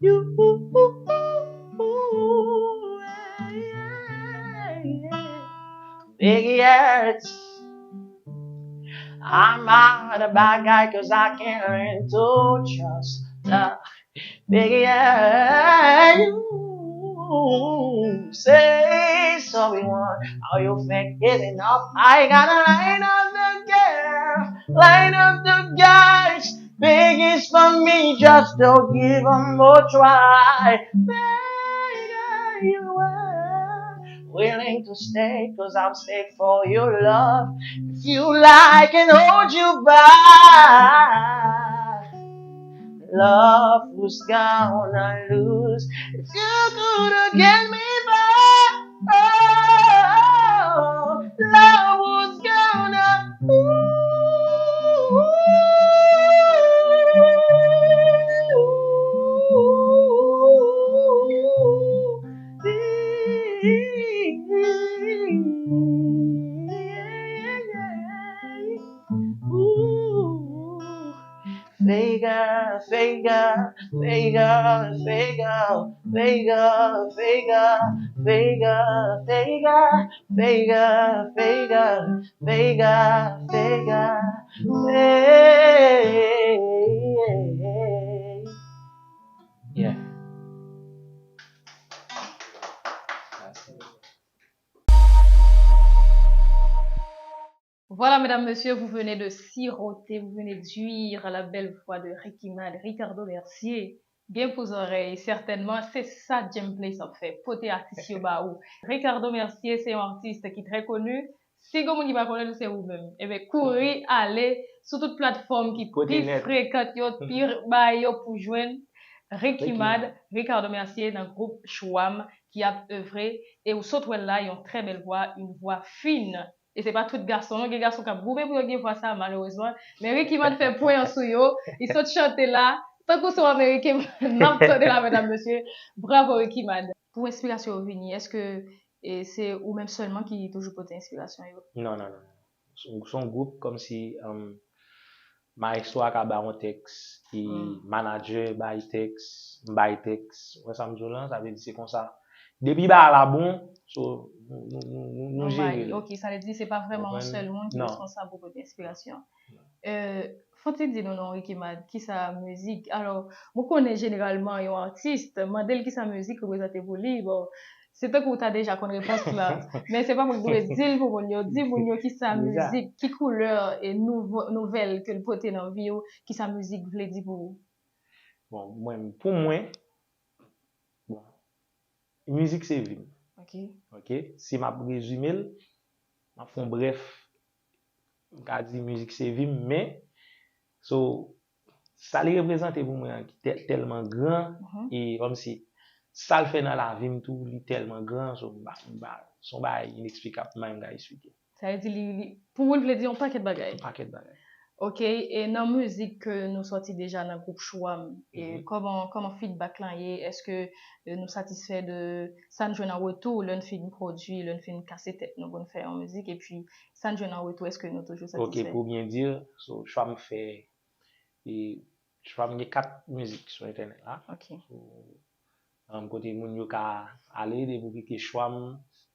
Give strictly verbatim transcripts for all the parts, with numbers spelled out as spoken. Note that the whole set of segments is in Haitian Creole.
You. Big yes. I'm out of bad guy 'cause I can't learn to trust. Uh, big yeah. You say sorry one. How you think is enough? I gotta line up the girl, line up the guys. Big is for me, just don't give 'em a try. Bigger you are willing to stay, 'cause I'm stay for your love. If you like and hold you back, love was gonna lose. If you could have get me back, oh, love was gonna lose. Ooh. Fega, fega, fega, fega, fega, fega, fega, fega, fega, fega, fega, fega, fega. Yeah. Voilà, mesdames, messieurs, vous venez de siroter, vous venez d'ouïr la belle voix de Ricky Mad, Ricardo Mercier. Gen pou zòrèy, sètènman, se sa Djemplace ap fè, pote atis yo ba ou. Ricardo Mercier, se yon atis ki trè koni. Si gen moun ki pa konnen l, se ou menm. Ebyen, kouri ale sou tout platfòm ki pi frekant yo, pi bay yo pou jwenn Ricky Mad, Ricardo Mercier nan gwoup Chwam ki ap evre. E ou sot wè l la, yon trè bèl vwa, yon vwa fin. E se pa tout gason, non, gen gason k ap goumen pou yo gen vwa sa, malerezman. Men Ricky Mad fè pwen an sou yo. Li sot chante la. Tankou se yon Ameriken, n ap tande la, medam, mesye. Bravo, Ricky Mad. Pou enspirasyon yo vini, èske e se ou menm sèlman ki toujou pote enspirasyon yo? Non, non, non. Se yon, se yon gwoup kòmsi um, maestro a ka bay yon tèks, ki manager bay tèks, m bay tèks. Ou wè sa m di w lan, sa vle di se konsa. Depi bagay la bon, so, nou, nou, nou, nou, nou jere l. Ok, sa vle di se pa vrèman yon sèl moun ki responsab pou pote enspirasyon. Euh, fò w te di nou non, Ricky Mad, kisa mizik? Alò, mwen konnen jeneralman yon atis, mande l kisa mizik reprezante pou li, bon, se tankou w ta deja konn repons la. Men se pa mwen ki dwe di l pou moun yo. Di moun yo kisa mizik, ki koulè e nouvo, nouvèl ke l pote nan vi w, kisa mizik vle di pou ou? Bon, mwen, pou mwen, bon, mizik se vi m. Ok. Ok? Si m ap rezime l, m ap fè yon brèf, m ka di mizik se vi m, men, so, sa li reprezante pou mwen an ki tè- tèlman gran, e kòmsi sa l fè nan lavi m tou, li tèlman gran, so, m pa, m pa, se yon bagay ineksplikab, m pa menm ka eksplike. Sa vle di li, li, pou ou, l vle di yon pakèt bagay. Yon pakèt bagay. Ok, e nan mizik ke nou sòti deja nan gwoup Chwam, e kòman, kòman feedback lan ye? Èske e, nou satisfè de sa n jwenn an retou lè n fin pwodui, lè n fin kase tèt nou pou n fè yon mizik, epi sa n jwenn an retou, èske nou toujou satisfè? Ok, pou byen di, so, Chwam fè, e, Chwam gen kat mizik sou entènèt la. Ok. So, um, kote moun yo ka ale, depi w klike Chwam,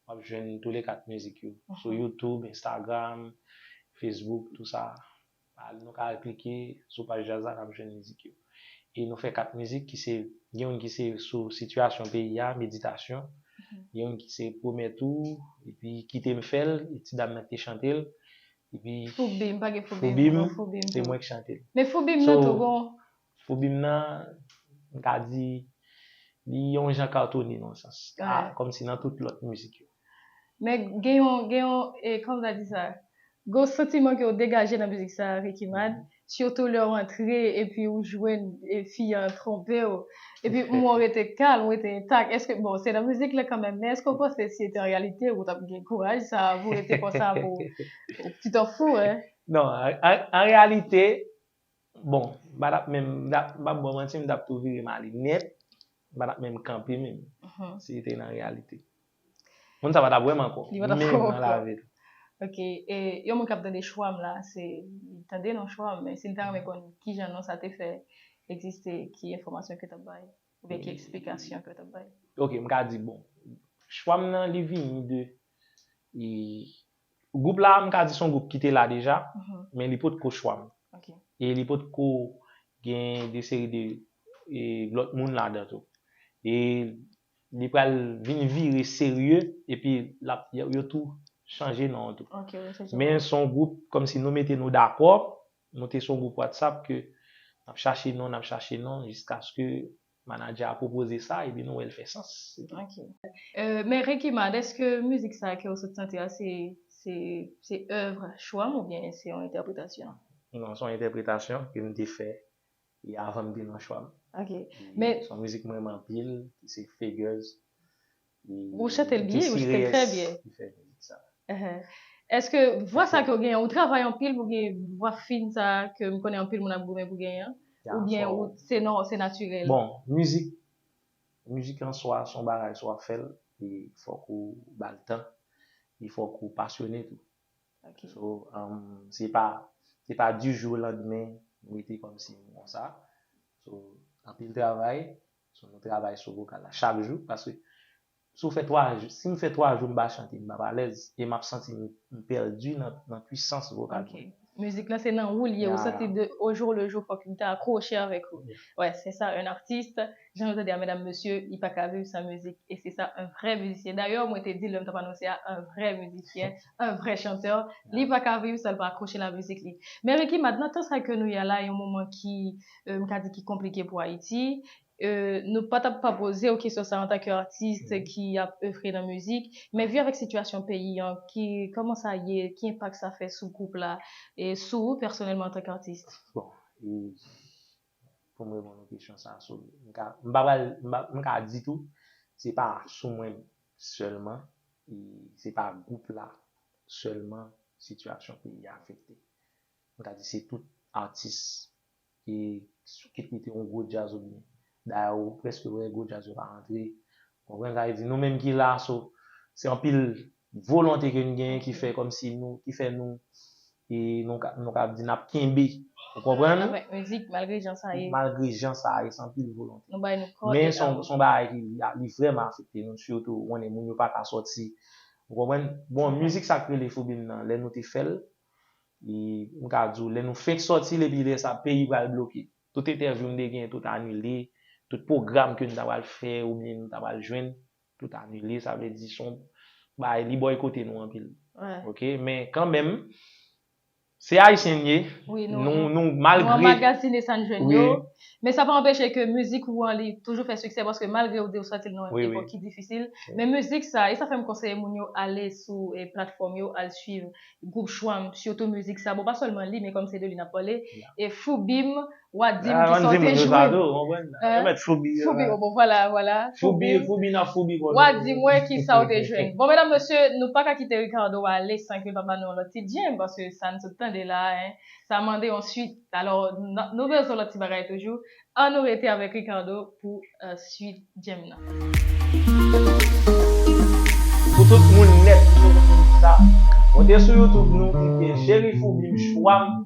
w ap jwenn tou le kat mizik yo. Sou YouTube, Instagram, Facebook, tou sa. Al, nou ka al klike sou paj Djaz la, n ap jwenn mizik yo. E nou fè kat mizik ki se, gen youn ki se sou sitiyasyon peyi a, meditasyon, gen youn ki se pwomèt ou, epi kite m fè l, e ti dam nan ki te chante l, epi Foubim, pa gen Foubim, Foubim, non, Foubim se tou. Mwen ki chante l. Men Foubim nan tou gon. Foubim nan, m ka di, li yon jan katone nan yon sans. A, kòmsi nan tout lòt mizik yo. Men gen yon, gen yon, e, kòman w ta di sa? Gen yon santiman ke w degaje nan mizik sa, Ricky Mad, sitou lè w antre epi w jwenn, e, fi an twonpe w. Epi m wè w rete kalm, w rete entak. Èske, bon, se nan mizik la kanmenm, men èske w panse si se te an reyalite, ou t ap gen kouraj sa, pou w rete konsa, pou, pou ti tan fou, en? Non, an, an, an reyalite, bon, m pa t ap menm, m t ap, m p ap ba w manti, m t ap tou vire m ale nèt, m pa t ap menm kanpe menm, si li te nan reyalite. Moun sa pa t ap wè m ankò, menm nan lavi l. Ok, e yon moun k ap tande Chwam la, se, li tande non Chwam, men si l ta renmen konn kijan non sa te fè egziste, ki enfòmasyon ke w t ap bay, oubyen ki eksplikasyon ke w t ap bay? Ok, m ka di, bon, Chwam nan, li vini de, e, gwoup la, m ka di se yon gwoup ki te la deja, men li potko Chwam. Ok. E li potko gen de seri de, e, lòt moun ladan tou. E li pral vin vire serye, epi l ap, yo, yo tou chanje non an tou. Ok, wi, se sa. Men se yon gwoup, kòmsi nou mete nou dakò, nou te se yon gwoup WhatsApp ke n ap chache non, n ap chache non, jiskaske manadjè a pwopoze sa, epi nou wè l fè sans. Ok. Euh, men Ricky Mad, èske mizik sa ke w sot chante a, se, se, se èv Chwam oubyen se yon entèpretasyon? Non, se yon entèpretasyon ke m te fè e avan m te nan Chwam. Ok. E men se yon mizik mwen renmen anpil, ki se Figures. E ou chante l byen, ou chante l trè byen. Ki fè mizik sa. Èske vwa sa ke w genyen, ou travay anpil pou gen vwa fin sa ke m konnen anpil moun ap goumen pou genyen an? Oubyen ou, se non, se natirèl? Bon, mizik, mizik an swa, se yon bagay, si w ap fè l, e fòk ou ba l tan, e fòk ou pasyone tou. Ok. So, um, se pa, se pa du jour au lendemain, m rete kòmsi m konsa. So, anpil travay, so, nou travay sou vokal la chak jou, paske si w fè twa jou, si m fè twa jou m pa chante, m p ap alèz, e m ap santi m, m pèdi nan, nan pwisans vokal mwen. Ok. Mizik la se nan ou l ye, ou santi de au jour le jour fòk li ta akwoche avèk ou. Wè, se sa, un artiste, jan nou tande a, medam, mesye, li pa ka viv san mizik. E se sa, un vrai musicien. Dayè, mwen te di l lè m t ap anonse a, un vrai musicien, un vrai chanteur. Li pa ka viv san l pa akwoche nan mizik li. Men Ricky Mad, nan tan sa ke nou ye a la, yon moman ki, euh, m ka di ki konplike pou Ayiti, euh, nou pa t ap pa poze w kesyon sa antanke atis ki ap evre nan mizik, men vi avèk sitiyasyon peyi an, ki, kòman sa ye, ki enpak sa fè sou gwoup la, e sou ou pèsonèlman antanke atis? Bon, e, pou m reponn ou kesyon sa, so, m ka, m pa pral, m pa, m ka di tou, se pa sou mwen sèlman, e se pa gwoup la sèlman sitiyasyon peyi a afekte. M ka di se tout atis ki, ki kite yon gwo djaz oubyen dayè ou prèske wè gwo djaz yo pa rantre. Konprann sa vle di nou menm ki la, so, se anpil volonte ke n genyen ki fè kòmsi nou, ki fè nou, e nou ka, nou ka di n ap kenbe. Ou konprann? Avèk mizik, malgre jan sa ye. Malgre jan sa ye, se anpil volonte. Nou bay nou kò. Men se yon, se yon bagay ki, li vrèman afekte nou, sitou, ou konnen, moun yo pa ka sòti. Ou konprann? Bon, mizik sa k rele Foubim nan, lè nou te fè l, e m ka di w, lè nou fenk sòti l, epi lè sa, peyi pral bloke. Tout entèvyou m te gen, tout anile, tout pwogram ke n ta pral fè oubyen nou ta pral jwenn, tout anile, sa vle di se yon bagay, li bòykote nou anpil. Oke, men kanmenm, se Ayisyen n ye, nou, nou, malgre. Nou anmagazine sa n jwenn yo, men sa pa anpeche ke mizik ou an li toujou fè siksè, paske malgre ou di ou sòti l nan yon epòk ki difisil, men mizik sa, e sa fè m konseye moun yo ale sou, e, platfòm yo, al swiv gwoup Chwam, sitou mizik sa. Bon, pa sèlman li, men kòm se de li n ap pale, e Foubim, Wa di m ki sa w te jwenn. Yo mèt Foubi yo. Foubi, bon, vwala, vwala. Foubi, Foubi, n ap Foubi konnen. Wa di mwen ki sa w te jwenn. Bon, medam, mesye, nou pa ka kite Ricardo ale san ke l pa ba nou yon lòt ti djenm, paske sa n sot tande la, en, sa mande yon swit. Alò, n-, nou bezwen lòt ti bagay toujou. Ann nou rete avèk Ricardo pou, eh, swit djenm nan. Pou tout moun nèt ki sou sa, monte sou YouTube nou, ki te Cheri Foubim Chwam,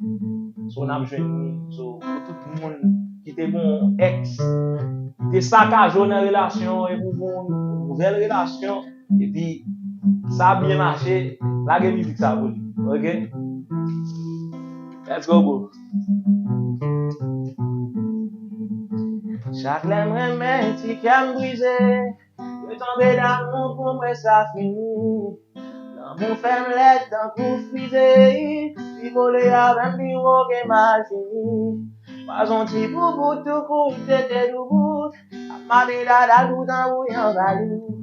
so n ap jwenn li. So, pou tout moun ki te gon èks, ki te sakaje w nan relasyon, epi w gon nouvèl relasyon, epi sa byen mache, lage mizik sa pou li. Oke? Let's go, bro. Chak lè m renmen, ti kè m brize. Yo tonbe damou pou mwen sa fini. Lanmou fè m lèd tankou fize. Li vole avè m pi wo ke malfini. Pas on ti bout tou kout tete doubout. Ap mate dada doutan bouyan valou.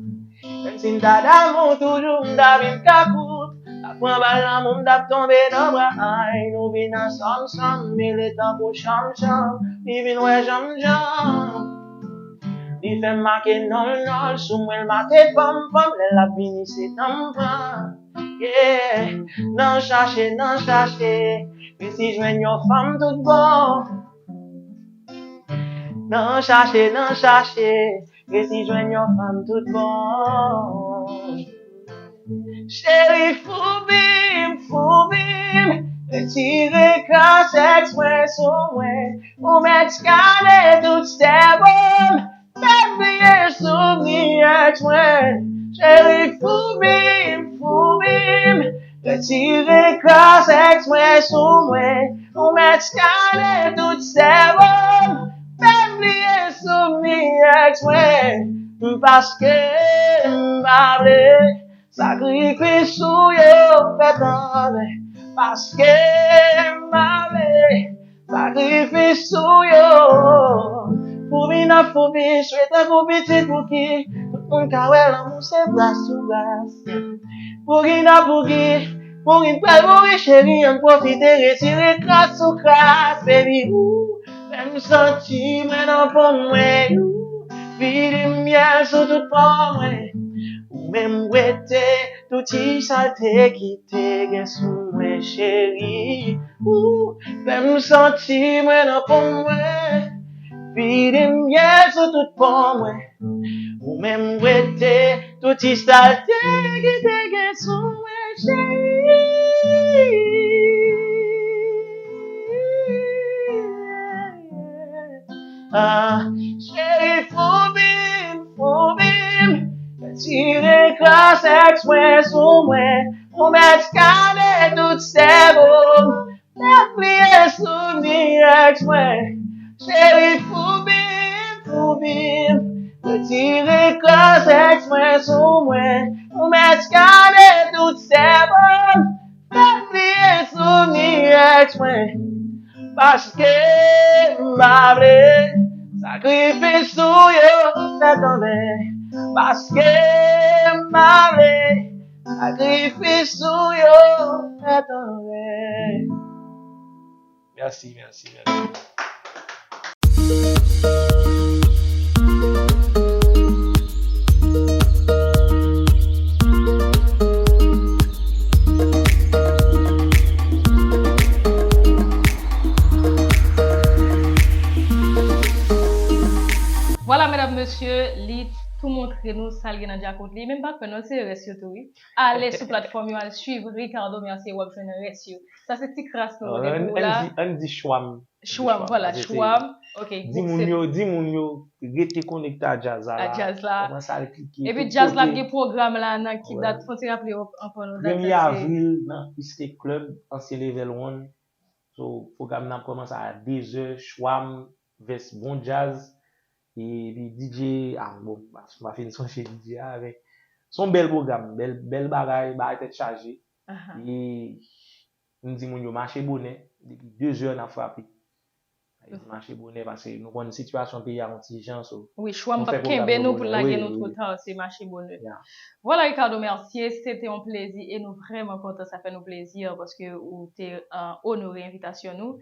Menm si m ta damou toujou m ta vin kakout. Ap pran bal lanmou m t ap tonbe nan bra ay. Nou vin ansanm sanm mele tankou chanm chanm. Li vin wè janm janm. Li fè m make nòl nòl sou mwen, l make panm panm, lè l ap vini se tan m pran. Yeah. Nan chache, nan chache, resi jwenn yon fanm tout bon. Nan chache, nan chache, resi jwenn yon fanm tout bon. Cheri Foubim, Foubim, retire kras èks mwen sou mwen. Ou mèt skane tout sèvo m, fè m bliye souvni èks mwen. Cheri Foubim, Foubim, retire kras èks mwen sou mwen. Ou mèt skane tout sèvo m, fè m bliye souvni èks mwen. Paske m pa vle sakrifis ou yo fèt anven, paske m pa vle sakrifis ou yo. Pou vin ap pou vin, swe tankou pitit pou ki tout moun ka wè lanmou se bras sou bras. Pou vin ap pou ki, pou vin pral mouri cheri, ann pwofite retire kras sou kras, baby. Ou fè m santi mwen nan po mwen, ou vide myèl sou tout po mwen. Ou menm wete tout ti salte ki te gen sou mwen, cheri. Ou fè m santi mwen nan po mwen, vide myèl sou tout po mwen. Ou menm wete tout ti salte ki te gen sou mwen, cheri. Ah, cheri, foubim, foubim, retire kras èks mwen sou mwen. Ou mèt skane tout sèvo m, fè m bliye souvni èks mwen. Cheri, foubim, foubim, retire kras èks mwen sou mwen. Ou mèt skane tout sèvo m, fè m bliye souvni èks mwen. Paske m pa vle sakrifis ou yo fèt anven. Paske m pa vle sakrifis ou yo fèt anven. Mèsi, mèsi, mèsi. montre nou sa l gen nan djakont li. Menm pa kwè non, se rès yo tou, wi. Ale sou platfòm yo, al swiv Ricardo Mercier, w ap jwenn rès yo. Sa se ti kras nou gen pou ou la. Ann di chwa m. Chwa m, vwala, chwa m. Ok. Di moun yo, di moun yo, rete konekte a djaz la. A djaz la. Kòmanse al klike. Epi djaz la ap gen pwogram la nan ki dat, fon ti raple yo ankò nan dat. Premye avril nan East Lake Club, ansyen Level One. So, pwogram nan ap kòmanse a dezè, chwa m, vès bon djaz. Epi D J, ah bon, m pa fin sonje D J a, men se yon bèl pwogram, bèl, bèl bagay, bagay tèt chaje. E m di moun yo mache bonè, depi dezè n ap frape. Mache bonè, paske nou konn sitiyasyon peyi a yon ti jan, so. Wi, chwa m p ap kenbe nou pou lage nou twò ta, se mache bonè. Vwala, Ricardo Mercier, se te yon plezi e nou vrèman kontan, sa fè nou plezi paske ou te onore envitasyon nou.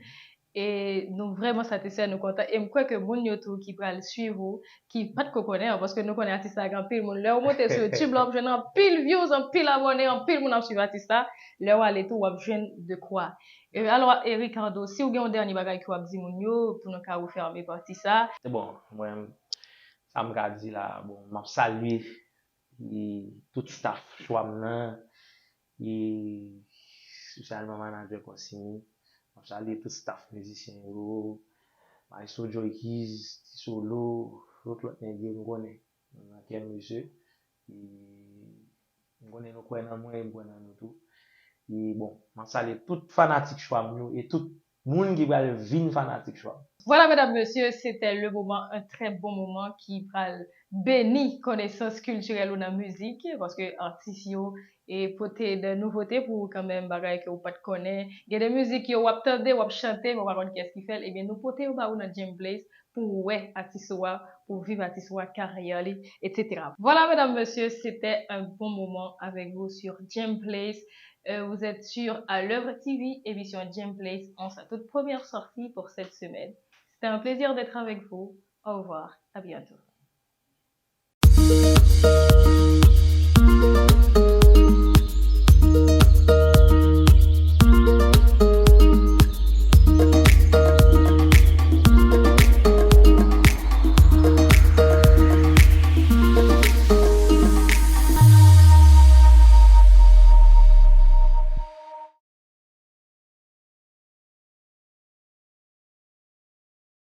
E nou vrèman satisfè, nou kontan. E m kwè ke moun yo tou ki pral swiv ou, ki pa t ko konnen, paske nou konnen atis la gen anpil moun. Lè ou monte sou YouTube la, w ap jwenn anpil views, anpil abòne, anpil moun ap swiv atis la. Lè w ale tou, w ap jwenn de kwa. E alò, e Ricardo, si w gen yon dènye bagay ke w ap di moun yo, pou nou ka refèmen pati sa. Se bon, mwen, sa m ka di la, bon, m ap salye e tout staff chwa m nan, e espesyalman manadjè Consigny. M ap salye tout staff mizisyen yo, Maestro Joy Keys, Ti Solo, lòt lòt nèg yo m konnen nan kè m mesye. E m konnen nou kwè nan mwen e m kwè nan nou tou. E bon, m ap salye tout fanatik chwa m yo e tout moun ki pral vin fanatik chwa m. Voilà, mesdames, messieurs, c'était le moment, un très bon moment ki pral beni konesans kiltirèl ou nan mizik, paske atis yo e pote de nouvote pou ou kanmenm, bagay ke ou pa t konnen. Gen de mizik yo w ap tande, w ap chante, men w pa konn kiyès ki fè l. Ebyen, nou pote yo ba ou nan Djemplace pou w wè atis ou a, pou w viv atis ou a, karyè li, et cetera. Voilà, mesdames, messieurs, c'était un bon moment avec vous sur Djemplace. Euh, vous êtes sur À l'œuvre T V, émission Djemplace en sa toute première sortie pour cette semaine. C'était un plaisir d'être avec vous. Au revoir, à bientôt.